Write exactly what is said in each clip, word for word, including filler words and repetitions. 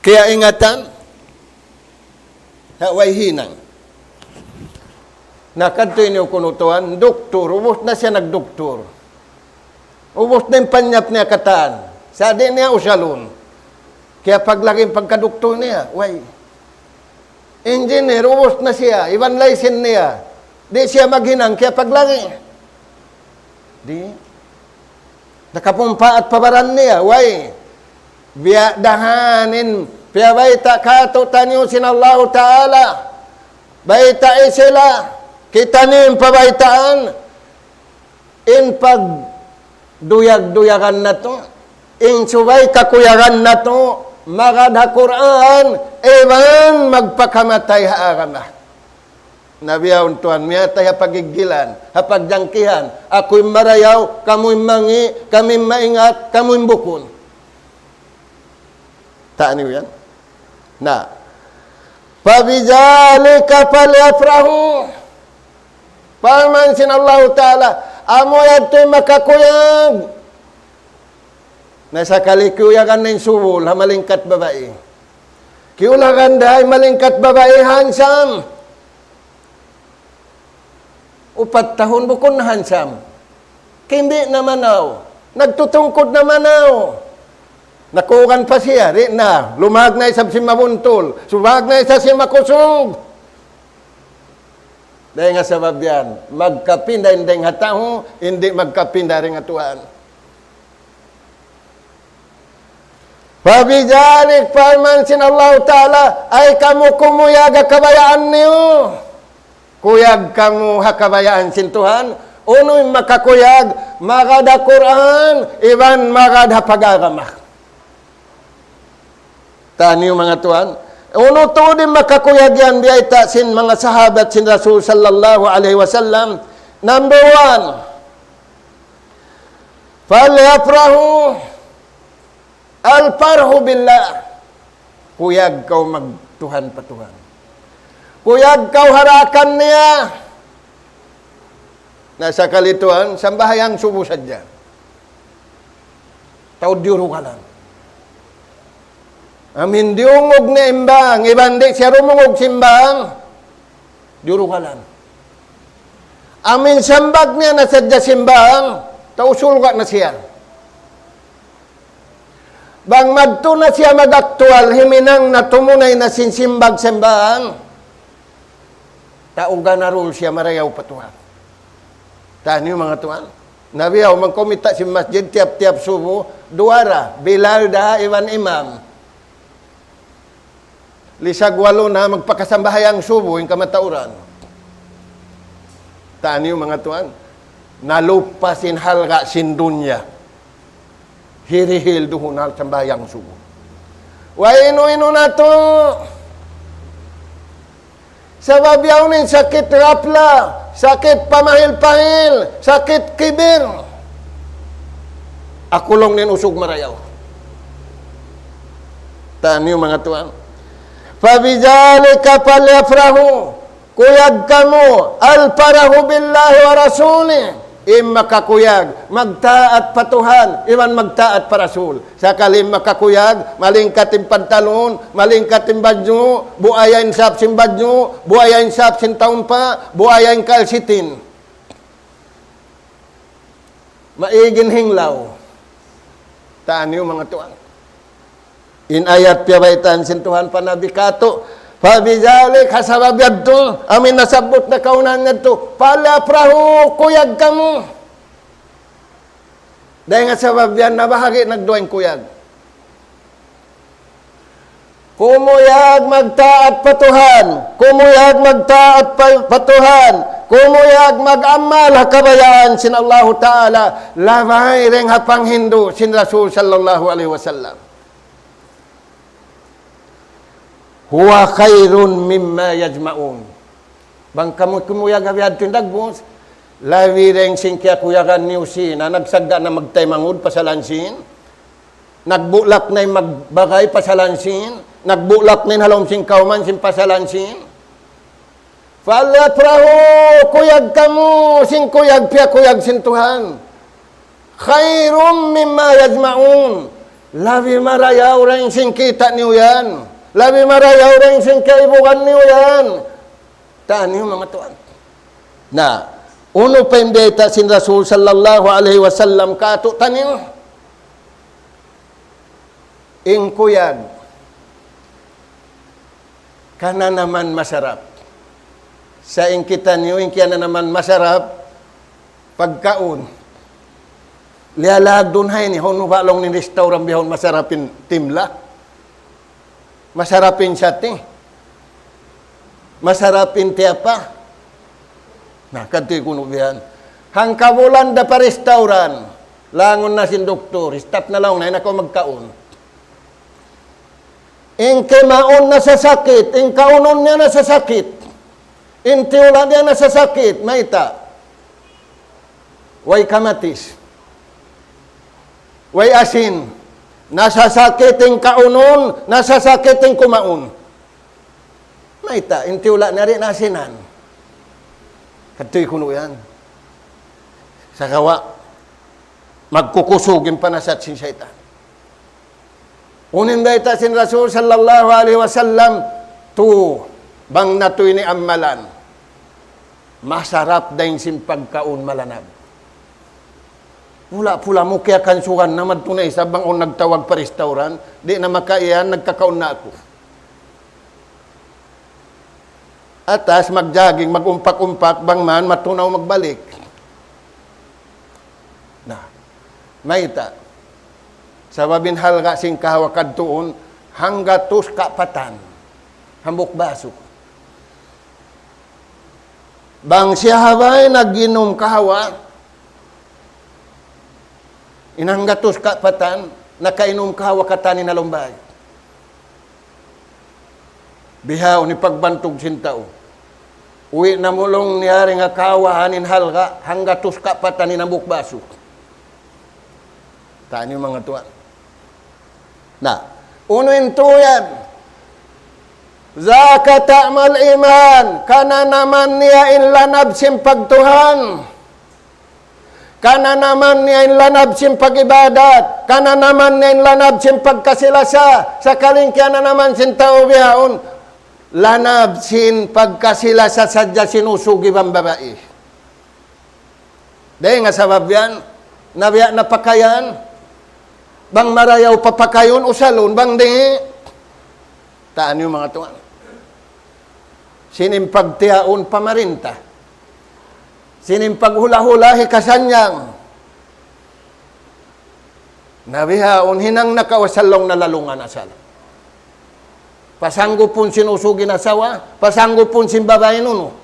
Kiyaingatan, ha, way hinang. Nakadtu ini kunu' tuwan, doktor, ubus na siya nagdoktor. Ubus na in panyap niya katan. Sa' di' niya usalun. Kiyapaglagi' in pagkadoktor niya, way. Engineer, ubus na siya, iban license niya. Di' siya maghinang, kiyapaglagi'. Di'. Nakapumpaat pa baran niya, way. Biya' da hayan in piyabayta' kātu'niyu sin Allahu Ta'ala. Baytai sila, kitaniyu in pabaytaan, in pagduyag-duyagan natu', in subay kakuyagan natu', magad ha Qur'an, iban magpakamatay ha agama. Na bihaun tuwan, miyatay ha pagiggilan, ha pagjangkihan, aku in marayaw, kamu in mangi', kami in maingat, kamu in bukun. Ta'niyu yan? Na. فبذلك فليفرحوا. Parman sin Allahu Ta'ala, amu yadtu in makakuyag. Na sakali kiyuyagan na in subul, ha malingkat babai. Kiyuyagan da in malingkat babai, handsome. Upat tahun bukun na handsome. Kimbi' na manaw. Nagtutungkud na manaw. Nakugan pa siya, di' na. Lumag na isab sin mabuntul. Subag na isab sin makusug. Dayn ha sabab yan, magkapinda in dayn ha tau, di' magkapinda dayn ha Tuhan. فبذلك, parman sin Allahu Ta'ala, ay kamu kumuyag ha kabayaan niyu. Kuyag kamu ha kabayaan sin Tuhan, unu in makakuyag, magad ha Qur'an, iban magad ha pag-agama. Ta'niyu manga tuwan, unu tuud in makakuyag yan biyayta' sin manga sahabat sin Rasul sallallahu alayhi wasallam. Number one, فليفرحوا الفرح بالله. Kuyag kaw magtuhan pa Tuhan. Kuyag kaw ha daakan niya. Na sakali tuwan, sambahayang subu sadja. Tau diyurugalan. Amin diyungug niya in bang, iban di' siya rumungug sin bang, diyurugalan. Amin sambag niya na sadja sin bang, tau surga' na siya. Bang madtu na siya mag-aktual, himinang na tumunay na sin simbag sin bang, tau ganarul siya marayaw pa Tuhan. Ta'niyu manga tuwan. Na bihaun, bang kaw mita' sin masjid, tiyap-tiyap subu, duwa ra, Bilal da iban imam. Lisag walu na magpakasambahayang subu in kamatauran. Ta'niyu manga tuwan. Nalupa sin halga' sin dunya. Hirihil duun na sambahayang subu. Way inu-inu natu'. Sabab yaun in sakit ghafla, sakit pamahil-pahil, sakit kibir. Aku laung in usug marayaw. Ta'niyu manga tuwan. فبذلك فليفرحوا. Kuyag kamu, الفرح بالله ورسوله. In makakuyag, magtaat pa Tuhan, iban magtaat pa Rasul. Sakali makakuyag, malingkat in pantalon, malingkat in badju', buaya in sap sin badju', buaya in sap sin taumpa', buaya in kalsitin. Maig in hinglaw. Ta'niyu manga tuwan. In ayat piyabaytaan sin Tuhan pa Nabi katu', فبذلك, ha sabab yadtu, amin nasabbut na kaunahan yadtu, فليفرحوا, kuyag kamu. Dayn ha sabab yan, nabahagi' nagduwa in kuyag. Kumuyag magtaat pa Tuhan, kumuyag magtaat pa, pa Tuhan, kumuyag mag-amal ha kabayaan sin Allahu Ta'ala, labay dayn ha panghindu' sin Rasul sallallahu alayhi wasallam. هو خير مما يجمعون. Bang kamu kumuyag ha biya' ha yan dagbus, labi dayn sin kiyakuyagan niyu sin, na nagsagda' na magtaymanghud pasalan sin, nagbulak na in magbagay pasalan sin, nagbulak na in ha lawm sin kawman sin pasalan sin. فليفرحوا, kuyag kamu, sin kuyag, piyakuyag sin Tuhan. خير مما يجمعون. Labi marayaw dayn sin kita' niyu yan. Labi marayaw dayn sin kaibugan niyu yan. Taniyu manga tuwan. Na, unu pa in bayta' sin Rasul sallallahu alayhi wasallam kātu'niyu? In kuyag, kananaman masarap. Sa' in kitaniyu, in kiyananaman masarap, pagkaun. Liyalagdun ha ini, hunu ba laung niya in restaurant bihaun masarap in timla. Masarap in sate. Masarap in tiyapa. Na, kadtu kunu' bihan. Hangkabulan da pa restaurant. Langun na sin doktor, stop na laung niya, ayaw na kaw magkaun. In kimaun nasasakit, in kaunun niya nasasakit. In tiyula' niya nasasakit, mayta'? Way kamatis. Way asin. Nasasakit in kaunun, nasasakit in kumaun. Mayta', in tiyula' niya di' naasinan. Kadtu kunu' yan. Sagawa', magkukusug in panasat sin saytan. Unu in bayta' sin Rasul sallallahu alayhi wasallam, tu, bang natu' ini ammalan. Masarap dayn sin pagkaun malanab. Pula-pula mu kiyakansugan na madtu na isab bang awn nagtawag pa restaurant, di' na makaiyan, nagkakaun na aku. Atas, mag-jogging, mag-umpak-umpak, bang man, matunaw magbalik. Na, mayta'. Sabab in halga' sin kahawa kadtuun, hanggatus kapatan. Hambuuk basu. Bang siya ha bay nag-inum kahawa, in hanggatus kapatan, nakainum kahawa katan in ha lawm bay. Bihaun in pagbantug sin tau. Uwi' na mu laung niya dayn ha kahawa in halga', hanggatus kapatan in hambuuk basu. Taniyu manga tuwan. Na, unu in tu yan? ذاق طعم الإيمان, kananaman niya in lanab sin pagtuhan. Kananaman niya in lanab sin pag-ibadat, kananaman niya in lanab sin pagkasi-lasa, sakali in kiyananaman sin tau bihaun, lanab sin pagkasi-lasa sadja sinusugi bang babai. Dayn ha sabab yan, na biya' na pakayan, bang marayaw papakayun, usalun, bang di', taniyu manga tuwan. Sin in pagtiyaun pamarinta. Sin in paghula-hula hikasannyang. Na bihaun hinang na kaw asal laung na lalungan asal. Pasanggupun sin usug in asawa, pasanggupun sin babai in unu.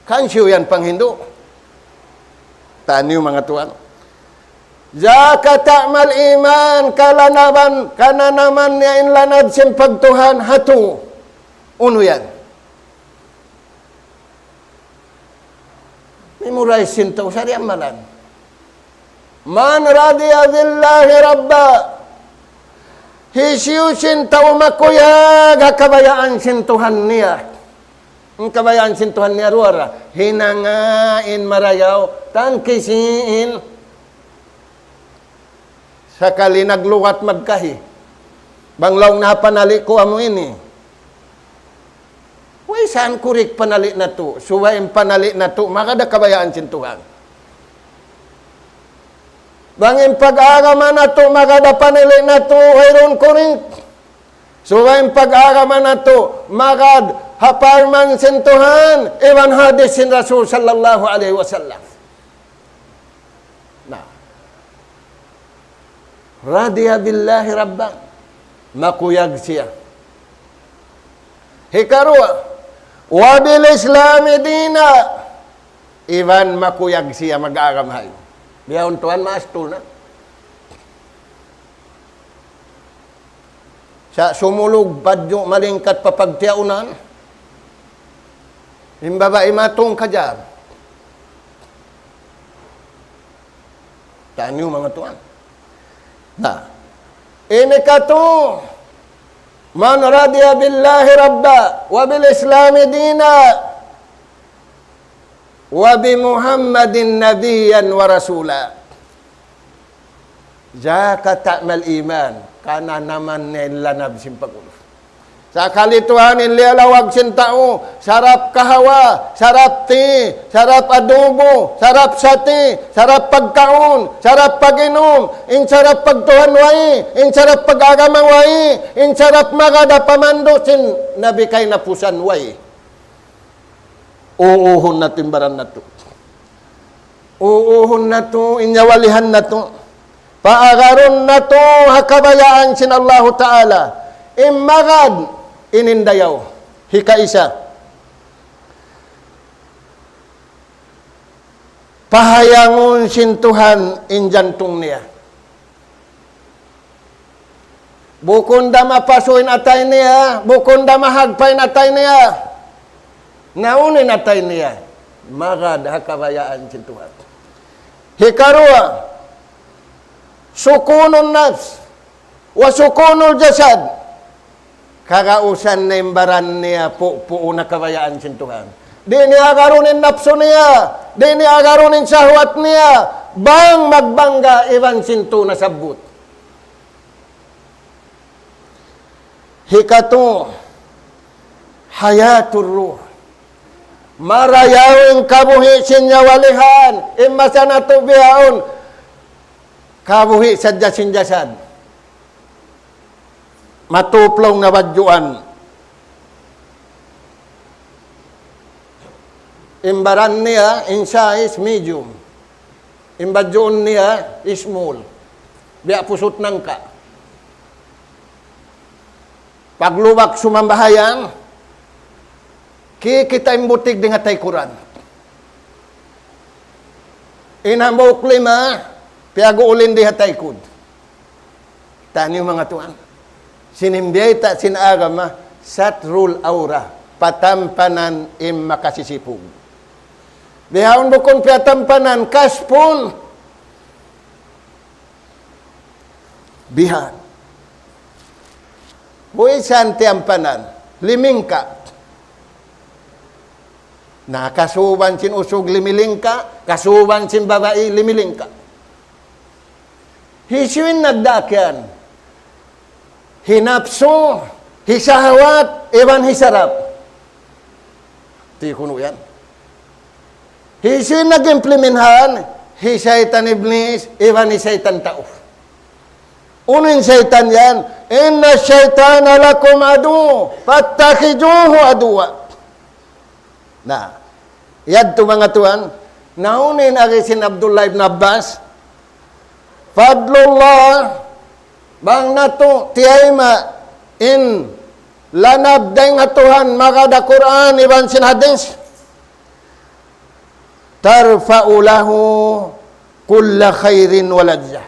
Kansiyu yan panghindu'. Taniyu manga tuwan. ذاق طعم الإيمان, kalanaban, kananaman niya in lanab sin pagtuhan ha tu. Unu yan? Memorize sin tau, sari amalan. من رضي بالله ربا. Hisiyu sin tau makuyag ha kabayaan sin Tuhan niya. In kabayaan sin Tuhan niya duwa ra. Hinanga in marayaw, tangkisi in sakali naglugat magkahi. Bang laung na panali' ku amu ini. Way saan kurik panali' natu', subay in panali' natu', magad ha kabayaan sin Tuhan. Bang in pag-agama natu', magad ha panali' natu', wayruun kurik. Subay in pag-agama natu', magad ha parman sin Tuhan, iban hadis sin Rasul sallallahu alayhi wasallam. Na. رضي بالله ربا. Makuyag siya. Hikaruwa, وبالإسلام دينا. Iban makuyag siya mag-agama hayu. Bihaun tuwan maastul na. Sa' sumulug, badju', malingkat pa pagtiyaunan. In babai matung kajar. Taniyu manga tuwan. Na. Ini katu', من رضي بالله ربا وبالإسلام دينا وبمحمد نبيا ورسولا. Jaka ta'mal iman, kananaman niya in lanab sin pag'uluf. Sakali tuwan in liyalawag sin tau, sarap kahawa, sarap ti, sarap adubu, sarap sati, sarap pagkaun, sarap pag-inum, in sarap pagtuhan way, in sarap pag-agama way, in sarap magad ha pamandu' sin Nabi kaynapusan way. Uuhun natu' in baran natu'. Uuhun natu', in nyawalihan natu'. Paagarun natu' ha kabayaan sin Allahu Ta'ala. In magad, in dayaw. Hikaisa. Pahayangun sin Tuhan in jantung niya. Bukun da mapasu in atay niya, bukun da mahagpa' in atay niya. Na unu in atay niya? Magad ha kabayaan sin Tuhan. Hikaruwa, sukunun nafs, wa sukunul jasad. Kagausan na in baran niya pu-, puun ha kabayaan sin Tuhan. Di' niya agarun in napsu niya, di' niya agarun in sahwat niya, bang magbangga iban sin tū nasabbut. Hikatū, hayatur ruh. Marayaw in kabuhi' sin nyawalihan, in masa natu' bihaun, kabuhi' sadja sin jasad. Matūp laung na badjuan. In baran niya, in size medium. In badjuun niya, small. Biya' pusut nangka'. Paglubak sumambahayang, kikita' in butig dayn ha taykuran. In hambuuk lima, piyaguulin di ha taykud. Taniyu manga tuwan. Sin in biyayta' sin agama, satrul awrah, patampanan in makasisipug. Bihaun bukun piyatampanan, kaspun. Bihan. Buhi' san tiyampanan, limingka'. Na kasuban sin usug limilingka', kasuban sin babai limilingka'. Hisiyu in nagdaak yan? Hi napsu, hi sahwat, iban hi sarap. Ti kunu' yan. Hisiyu in nag-implement han? Hi saytan iblis, iban hi saytan tau. Unu in saytan yan? إن الشيطان لكم عدو فاتخذوه عدوا. Na, yadtu manga tuwan, na unu in agi sin Abdullah ibn Abbas, fadlullah, bang natu' tiyayma' in lanab dayn ha Tuhan, magad ha Qur'an, iban sin hadith. ترفع له كل خير ولذة.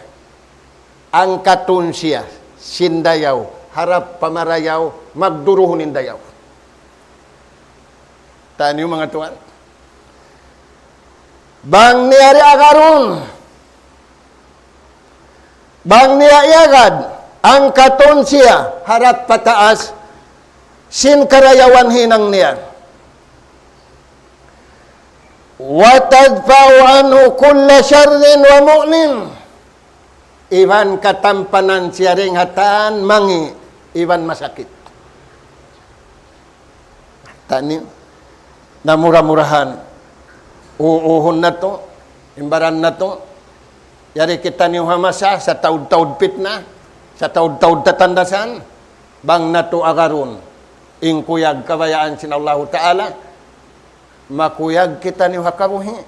Angkatun siya sin dayaw, harap pa marayaw, magduruhun in dayaw. Taniyu manga tuwan. Bang niya di' agarun, bang niya iyagad, angkatun siya harap pataas sin karayawan hinang niya. وتدفع عنه كل شر ومؤلم. Iban katampanan siya dayn ha tan mangi' iban masakit. Taniyu, na mura-murahan, uuhun natu', in baran natu', yari kitaniyu ha masa, sataud-taud pitna, sataud-taud tatandasan, bang natu' agarun, in kuyag kabayaan sin Allahu Ta'ala, makuyag kitaniyu ha kabuhi',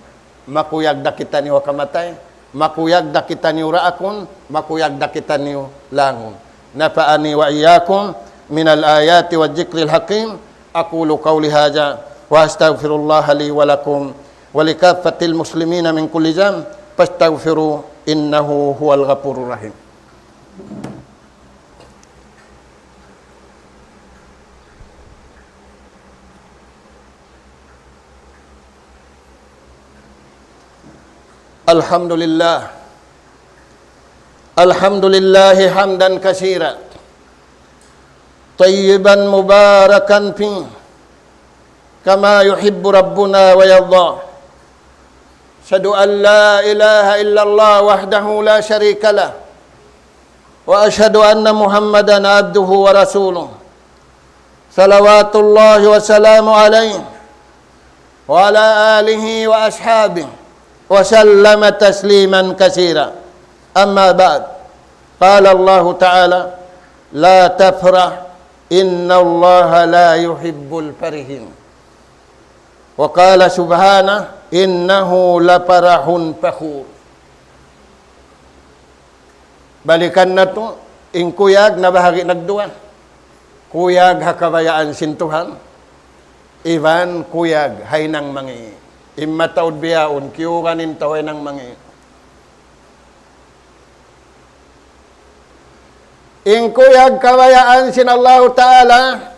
makuyag da kitaniyu ha kamatay, makuyag da kitaniyu raakun, makuyag da kitaniyu langun. نفعني وإياكم من الآيات والذكر الحكيم. أقول قولي هذا وأستغفر الله لي ولكم ولكافة المسلمين من كل ذنب فاستغفروه إنه هو الغفور الرحيم. الحمد لله. الحمد لله حمدا كثيرا طيبا مباركا فيه كما يحب ربنا ويرضى. أشهد أن لا إله إلا الله وحده لا شريك له. وأشهد أن محمدا عبده ورسوله، صلوات الله وسلامه عليه وعلى آله وأصحابه وسلم تسليما كثيرا. أما بعد، قال الله تعالى: لا تفرح إن الله لا يحب الفرحين. وقال سبحانه: إنه لفرح فخور. Balikan natu', in kuyag nabahagi' nagduwa. Kuyag ha kabayaan sin Tuhan, iban kuyag ha hinang mangi'. In mataud bihaun, kiyugan in tau ha hinang mangi'. In kuyag kabayaan sin Allahu Ta'ala,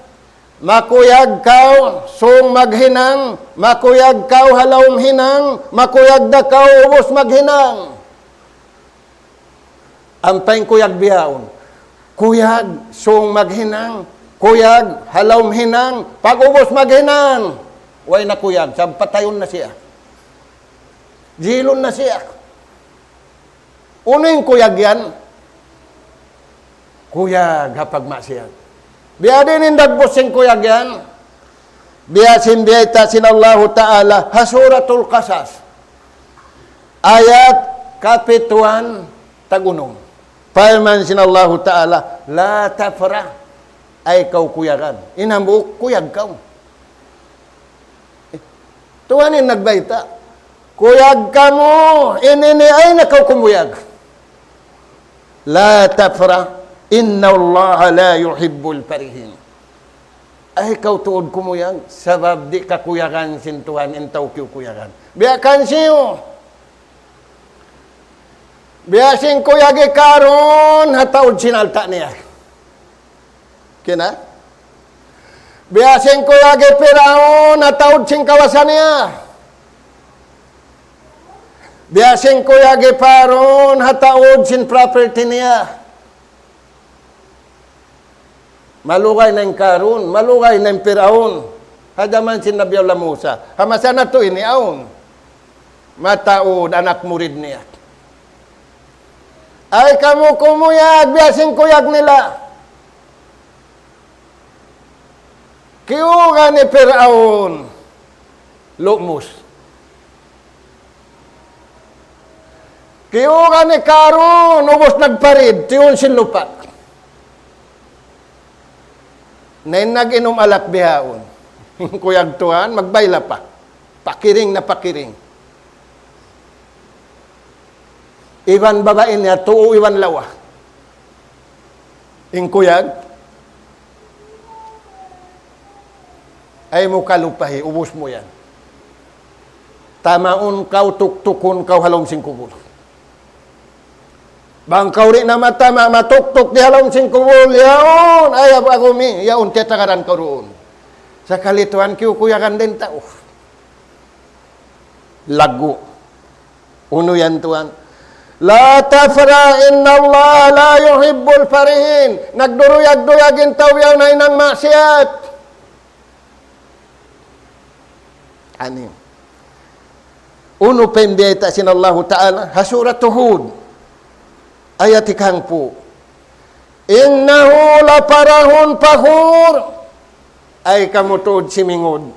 makuyag kaw sung maghinang, makuyag kaw ha lawm hinang, makuyag da kaw ubus maghinang. Ampa in kuyag bihaun, kuyag sung maghinang, kuyag ha lawm hinang, pag-ubus maghinang, way na kuyag, sabab patayun na siya. Jilun na siya. Unu in kuyag yan? Kuyag ha pagmaksiyat. Biya' diin in dagbus sin kuyag yan? Biya' sin biyayta' sin Allahu Ta'ala ha Suratul Qasas, ayat kapituan tag-unum. Parman sin Allahu Ta'ala: لا تفرح. Ay kaw kuyagan. In hambuuk kuyag kaw. Tuhan in nagbayta'. Kuyag kamu, ini ini, ay na kaw kumuyag. لا تفرح إن الله لا يحب الفرحين. Ay kaw tuud kumuyag, sabab di' kakuyagan sin Tuhan in tau kiyukuyagan. Biya' kan siyu. Biya' sin kuyag hi Karun ha taud sin alta' niya. Kina? Biya' sin kuyag hi Piraun ha taud sin kawasa niya. Biya' sin kuyag hi Karun ha taud sin property niya. Malugay na in Karun, malugay na in Piraun. Ha jaman sin Nabi Allah Musa. Ha masa natu' ini awn mataud anak murid niya. Ay kamu kumuyag, biya' sin kuyag nila. Kiyugan hi Piraun, lumus. Kiyugan hi Karun, ubus nagparid, tiyun sin lupa'. Na in nag-inum alak bihaun. Kuyag tuwan, magbayla pa. Pakiring na pakiring. Iban babai niya, tuu iban lawa. In kuyag, ay mu kalupahi, ubus mu yan. Tamaun kaw, tuktukun kaw ha lawm sin kubul. Bang kaw di' na matama', matuktuk di ha lawm sin kubul, yaun, ay abu agumi, yaun, tiyatagaran kaw duun. Sakali tuwan, kiyukuyagan da in tau. Lagu'. Unu yan tuwan? لا تفرح إن الله لا يحب الفرحين. Nagduruyag-duyag in tau yaun ha hinang maksiyat. Ani. Unu pa in biyayta' sin Allahu Ta'ala ha Suratu Hud, ayat hikahangpu'. إنه لفرح فخور. Ay kamu tuud simingud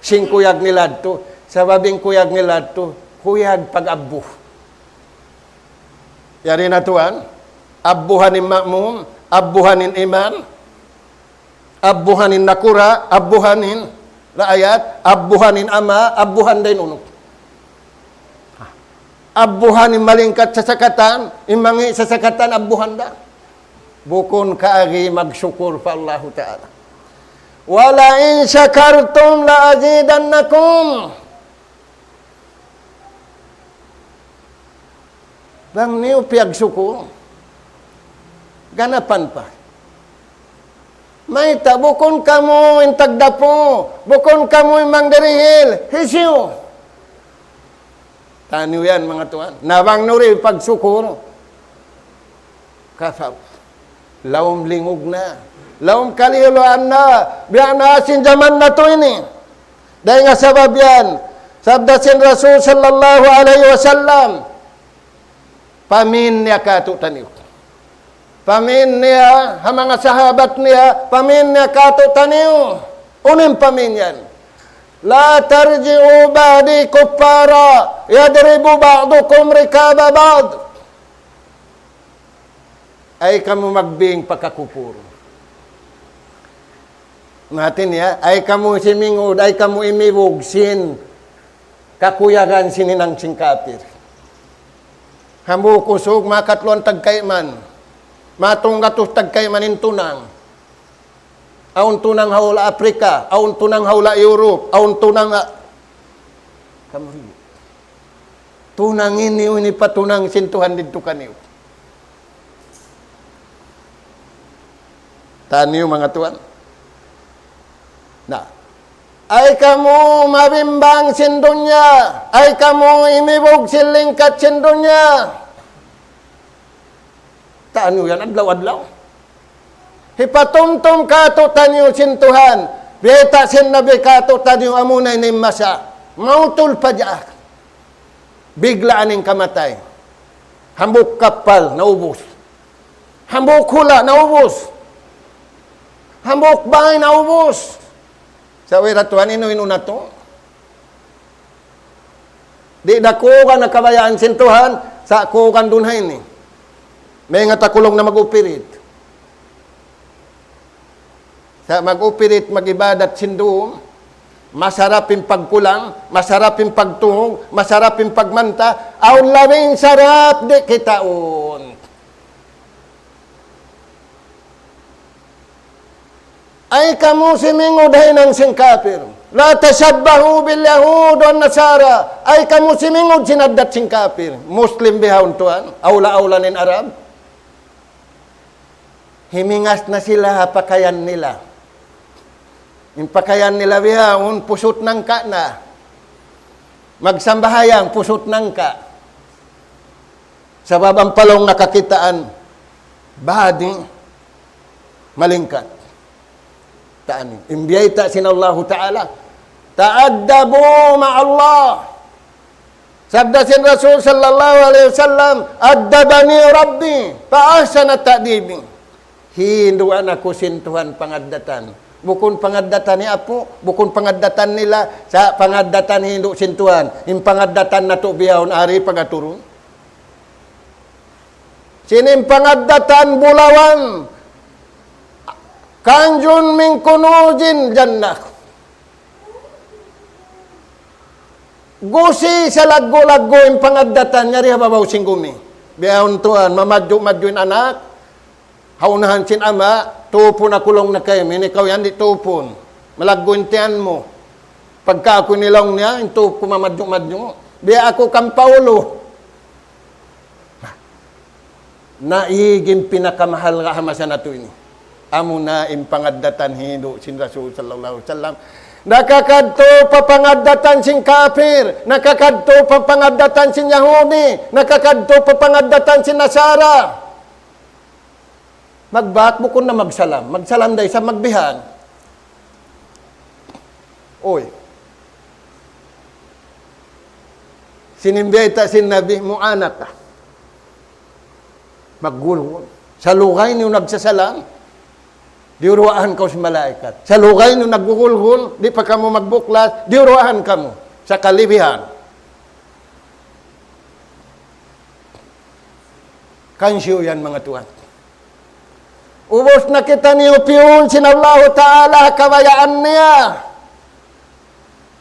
sin kuyag nila yadtu, sabab in kuyag nila yadtu, kuyag pag-abbu. Yari na tuwan, abbuhan in ma'mum, abbuhan in imam, abbuhan in nakura', abbuhan in raayat, abbuhan in ama', abbuhan da in unu. Abbuhan in malingkat sasakatan, in mangi' sasakatan, abbuhan da. Bukun kaagi magsukur pa Allahu Ta'ala. ولئن شكرتم لأزيدنكم. Bang niyu piyagsukur, ganapan pa. Mayta', bukun kamu in tagdapu, bukun kamu in mangdirihil, hisiyu? Taniyu yan, manga tuwan. Na bang niyu di' pagsukur, kafa-, lawm lingug na. Lawm kaliyulaan na. Biya' na sin jaman natu' ini. Dayn ha sabab yan, sabda sin Rasul sallallahu alayhi wasallam, pamin niya kātu'niyu. Pamin niya, ha manga sahabat niya, pamin niya kātu'niyu. Unu in pamin yan? لا ترجعوا بعدي كفارا يضرب بعضكم رقاب بعض. Ay kamu magbing pa kakupur. Hati niya, ay kamu simingud, ay kamu imibug sin kakuyagan sin hinang sin kapir. Hambuuk usug, makatluan tagkayman. Matunggatus tagkayman in tunang. Awn tunang ha hula' Africa, awn tunang ha hula' Europe, awn tunang ha, kamu rin. Tunang ini, ini pa tunang sin Tuhan didtu kaniyu. Taniyu manga tuwan. Na. Ay kamu mabimbang sin dunya. Ay kamu imibug sin lingkat sin dunya. Taniyu yan adlaw-adlaw. Hipatumtum kātu'niyu sin Tuhan. Biyayta' sin Nabi kātu'niyu amuna ini masa. Mautul pajak. Biglaan in kamatay. Hambuuk kappal, naubus. Hambuuk hula', naubus. Hambuuk bāy, naubus. Sa' way ra Tuhan, inu-inu na tu. Di' da kuugan na kabayaan sin Tuhan, sa' kuugan duun ha ini. May nga takulung na mag-upirit. Sa' mag-upirit, mag-ibadat sin duun, masarap in pagkulang, masarap in pagtūg, masarap in pagmanta, awn labing sarap di' kitaun. Ay kamu simingud ha hinang sin kapir. لا تشبهوا باليهود والنصارى. Ay kamu simingud sin addat sin kapir. Muslim bihaun tuwan. Awla-awla na in Arab. Himingas na sila ha pakayan nila. In pakayan nila bihaun, pusut nangka' na. Magsambahayang, pusut nangka'. Sabab ampa laung nakakitaan, badi, malingkat. Taniyu. In biyayta' sin Allahu Ta'ala, تأدبوا مع الله. Sabda sin Rasul sallallahu alayhi wasallam, أدبني ربي فأحسن تأديبي. Hinduan aku sin Tuhan pangaddatan. Bukun pangaddatan hi apu', bukun pangaddatan nila, sa' pangaddatan hindu' sin Tuhan. In pangaddatan natu' bihaun ari pagaturun. Sin in pangaddatan bulawan, كنز من كنوز الجنة. Gusi' salaggu'-laggu' in pangaddatan yari ha babaw sin gumi. Bihaun tuwan, mamadju'-madju' in anak. Ha unahan sin ama', tupun aku laung niya kaymu, in ikaw yan di' tupun. Malaggu' in tiyan mu. Pagka aku ini laung niya, in tup ku mamadju'-madju'. Biya' aku kan Paulu. Na ig in pinakamahal ha masa natu' ini. Amuna in pangaddatan hindu' sin Rasul sallallahu alayhi wasallam. Nakakadtu pa pangaddatan sin kapir, nakakadtu pa pangaddatan sin Yahudi, nakakadtu pa pangaddatan sin Nasara. Magbak bukun na magsalam. Magsalam da isab magbihang. Uy. Sin in biyayta' sin Nabi, mu'anaka. Maggulgul. Sa' lugay niyu nagsasalam, diyuruwaan kaw sin malaikat. Sa' lugay niyu naggugulgul, di' pa kamu magbuklat, diyuruwaan kamu. Sa' kalibihan. Kansiyu yan, manga tuwan. Ubus na kitaniyu piyun sin Allahu Ta'ala kabayaan niya.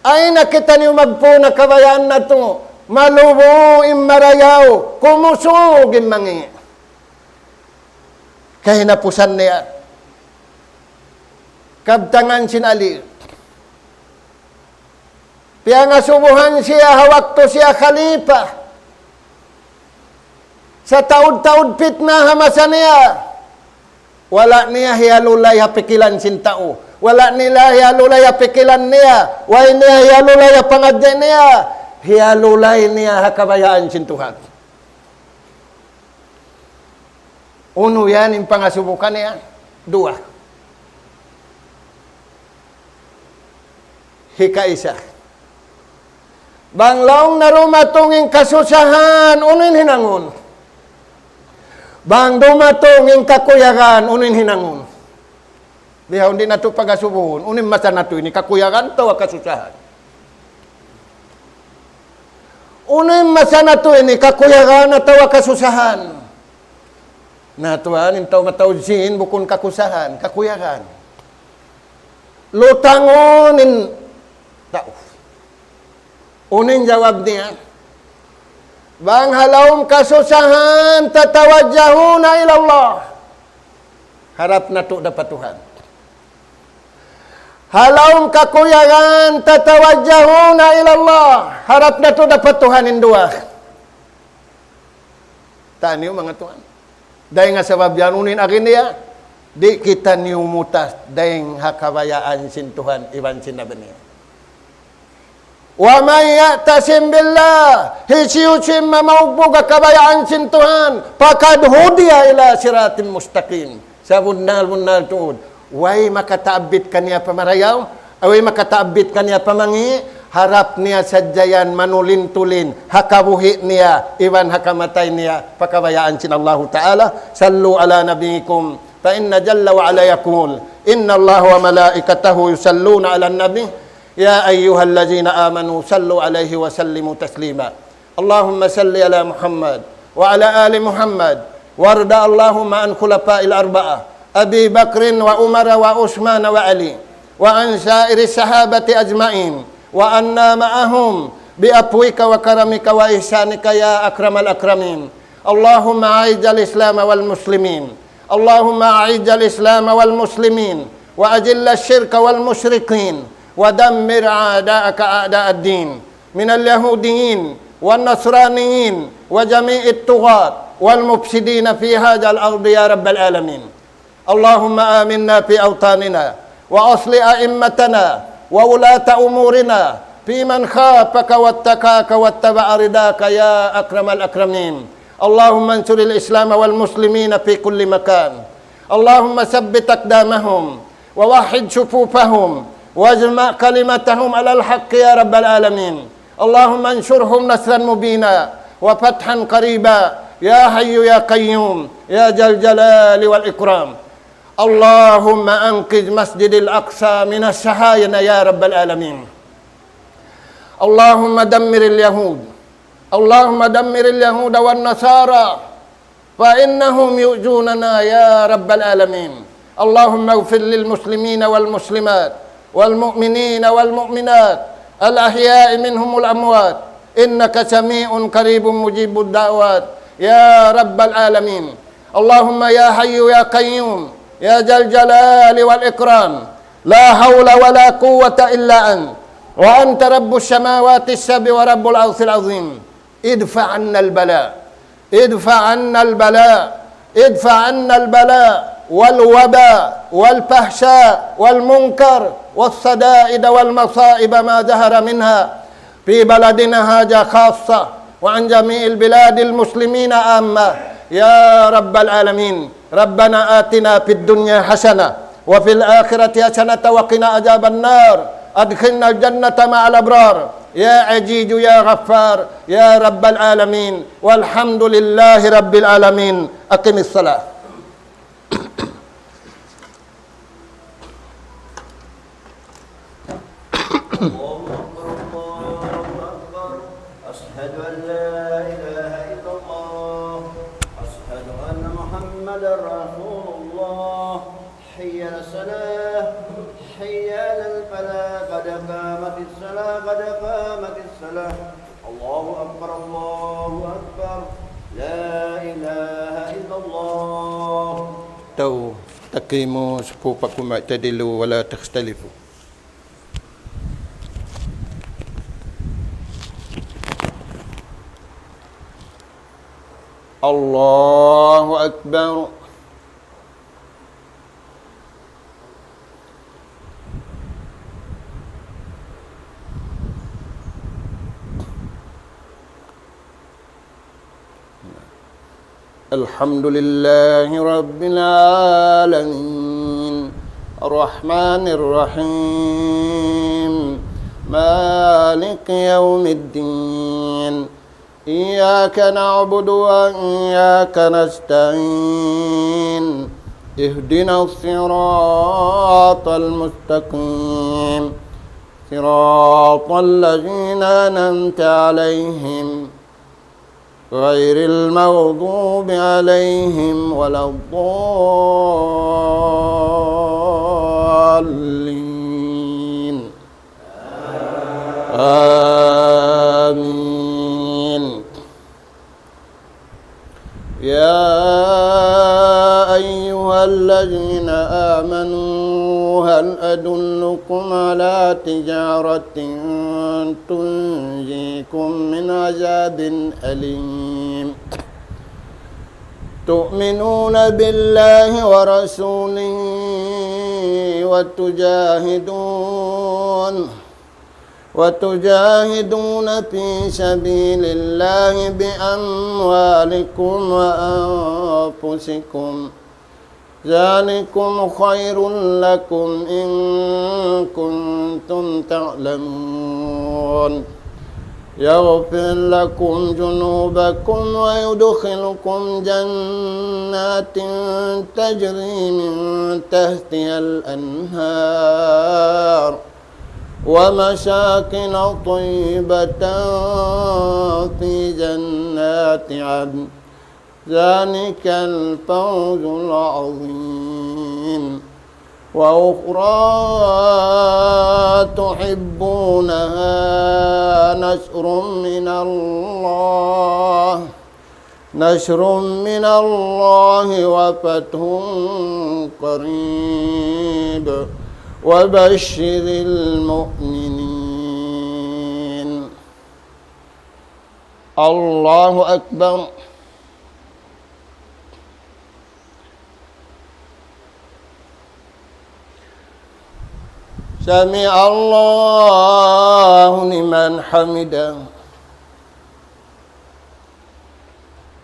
Ay na kitaniyu magpun ha kabayaan natu'. Malubu in marayaw, kumusug in mangi'. Kahinapusan niya. Kabtangan sin Ali. Piyangasubuhan siya ha waktu siya khalifa. Sa' taud-taud pitna ha masa niya. Wala' niya hiyalulay ha pikilan sin tau. Wala' niya hiyalulay ha pikilan niya. Way niya hiyalulay ha pangadji' niya. Hiyalulay niya ha kabayaan sin Tuhan. Unu yan in pangasubuhan niya? Duwa. Hikaisa. Bang laung na dumatung in kasusahan, unu in hinangun? Bang dumatung in kakuyagan, unu in hinangun? Bihaun di' natu' pagasubuhun, unu in masa natu' ini, kakuyagan atawa kasusahan? Unu in masa natu' ini, kakuyagan atawa kasusahan? Na tuwan, in tau mataud sin, bukun kakusahan, kakuyagan. Lutangun in tau. Unu in jawab niya? Bang ha lawm kasusahan, تتوجهون إلى الله. Harap natu' da pa Tuhan. Ha lawm kakuyagan, تتوجهون إلى الله. Harap natu' da pa Tuhan in duwa. Taniyu manga tuwan. Dayn ha sabab yan unu in agi niya, di' kitaniyu mutas dayn ha kabayaan sin Tuhan iban sin Nabi niya. ومن يعتصم بالله, hisiyu-siyu in mamaugbug ha kabayaan sin Tuhan, فقد هدي إلى صراط مستقيم. Sabunnal-bunnal tuud, way makataabbit kaniya pa marayaw, way makataabbit kaniya pa mangi', harap niya sadja yan manulin-tulin ha kabuhi' niya iban ha kamatay niya pa kabayaan sin Allahu Ta'ala. صلوا على نبيكم، فإن جل وعلا يقول: إن الله وملائكته يصلون على النبي، يا أيها الذين آمنوا صلوا عليه وسلموا تسليما. اللهم صل على محمد وعلى آل محمد، وارض اللهم عن خلفاء الأربعة، أبي بكر وعمر وعثمان وعلي، وعن سائر الصحابة أجمعين، وعنا معهم بعفوك وكرمك وإحسانك يا أكرم الأكرمين. اللهم أعز الإسلام والمسلمين. اللهم أعز الإسلام والمسلمين، وأذل الشرك والمشركين، ودمر أعداءك أعداء الدين من اليهوديين والنصرانيين وجميع الطغاة والمفسدين في هذا الأرض يا رب العالمين. اللهم آمنا في أوطاننا، وأصلح أئمتنا وولاة أمورنا في من خافك واتقاك واتبع رضاك يا أكرم الأكرمين. اللهم انصر الإسلام والمسلمين في كل مكان. اللهم ثبت أقدامهم ووحد صفوفهم واجمع كلمتهم على الحق يا رب العالمين. اللهم انصرهم نصرا مبينا وفتحا قريبا يا حي يا قيوم يا ذا الجلال والإكرام. اللهم أنقذ مسجد الأقصى من الصهاينة يا رب العالمين. اللهم دمر اليهود. اللهم دمر اليهود والنصارى فإنهم يؤذوننا يا رب العالمين. اللهم اغفر للمسلمين والمسلمات والمؤمنين والمؤمنات الأحياء منهم والأموات إنك سميع قريب مجيب الدعوات يا رب العالمين. اللهم يا حي يا قيوم يا ذا الجلال والإكرام، لا حول ولا قوة إلا أنت، وأنت رب السماوات السبع ورب العرش العظيم. ادفع عنا البلاء، ادفع عنا البلاء، ادفع عنا البلاء والوباء والفحشاء والمنكر والشدائد والمصائب ما ظهر منها في بلدنا هذا خاصة، وعن جميع البلاد المسلمين عامة، يا رب العالمين. ربنا آتنا في الدنيا حسنة وفي الآخرة حسنة وقنا عذاب النار. أدخلنا الجنة مع الأبرار. يا عزيز يا غفار يا رب العالمين. والحمد لله رب العالمين. أقم الصلاة. الله أكبر، الله أكبر. أشهد أن لا إله إلا الله. أشهد أن محمدا رسول الله. حي على الصلاة، حي على الفلاح، قد قامت الصلاة، قد قامت الصلاة. الله أكبر، الله أكبر. لا إله إلا الله. استووا، استقيموا، صفوفكم اعتدلوا ولا تختلفوا. الله أكبر. الحمد لله رب العالمين. الرحمن الرحيم. مالك يوم الدين. إياك نعبد وإياك نستعين. اهدنا الصراط المستقيم. صراط الذين أنعمت عليهم غير المغضوب عليهم ولا الضالين. آمين. يا أيها الذين آمنوا هل أدلكم على تجارة تنجيكم من عذاب أليم؟ تؤمنون بالله ورسوله وتجاهدون وتجاهدون في سبيل الله بأموالكم وأنفسكم، ذلكم خير لكم إن كنتم تعلمون، يغفر لكم ذنوبكم ويدخلكم جنات تجري من تحتها الأنهار ومساكن طيبة في جنات عدن، ذلك الفوز العظيم. وأخرى تحبونها، نصر من الله، نصر من الله وفتح قريب، وبشر المؤمنين. الله أكبر. سمع الله لمن حمده.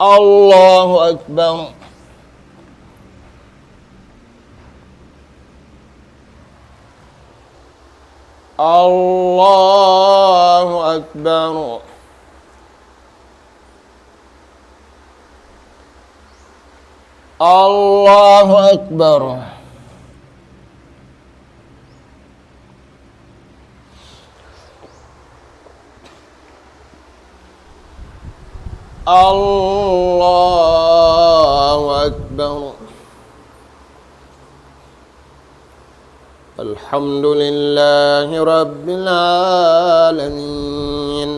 الله أكبر. الله أكبر. الله أكبر. الله أكبر. الحمد لله رب العالمين.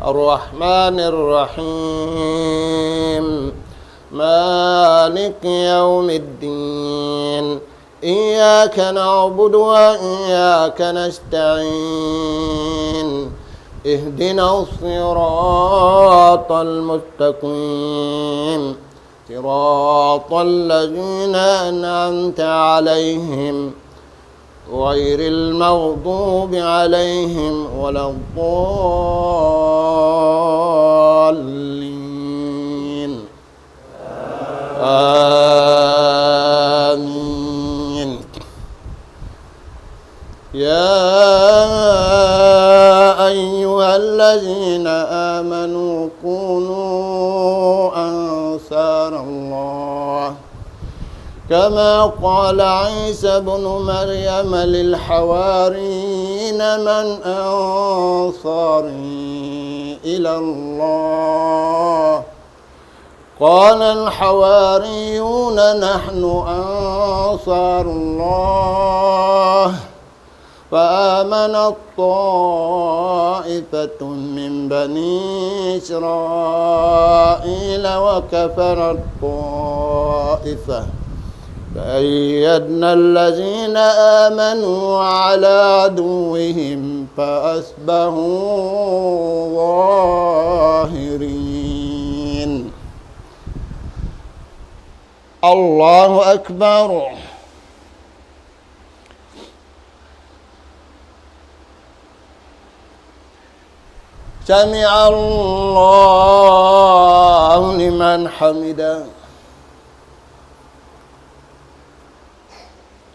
الرحمن الرحيم. مالك يوم الدين. إياك نعبد وإياك نستعين. اهدنا الصراط المستقيم. صراط الذين أنعمت عليهم غير المغضوب عليهم ولا الضالين. آمين. يا أيها الذين آمنوا كونوا أنصار الله، كما قال عيسى ابن مريم للحواريين: من أنصاري إلى الله؟ قال الحواريون: نحن أنصار الله. فآمنت طائفة من بني إسرائيل وكفرت طائفة، فأيدنا الذين آمنوا على عدوهم فأصبحوا ظاهرين. الله أكبر. سمع الله لمن حمده.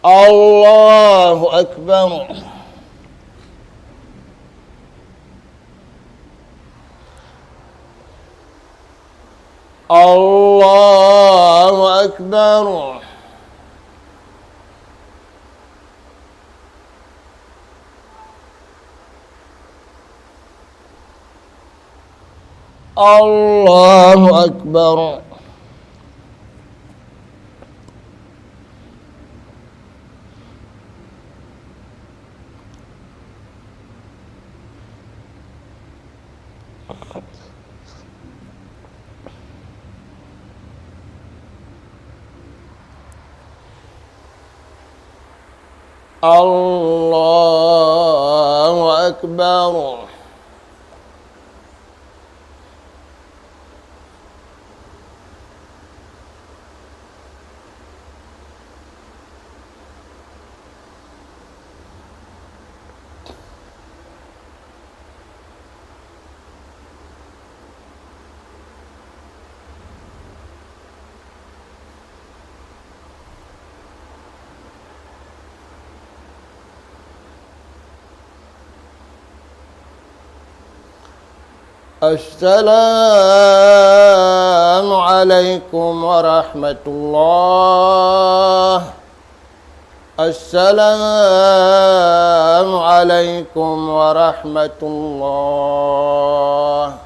الله أكبر. الله أكبر. الله أكبر. الله أكبر. السلام عليكم ورحمة الله. السلام عليكم ورحمة الله.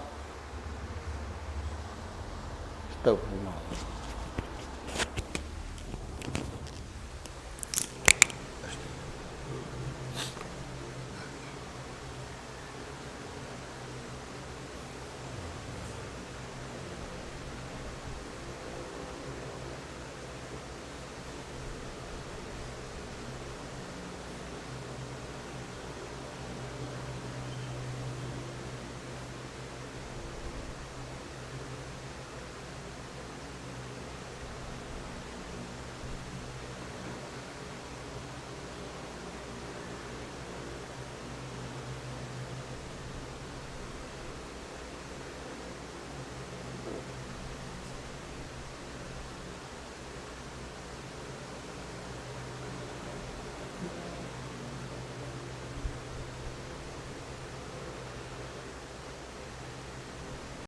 استغفر الله.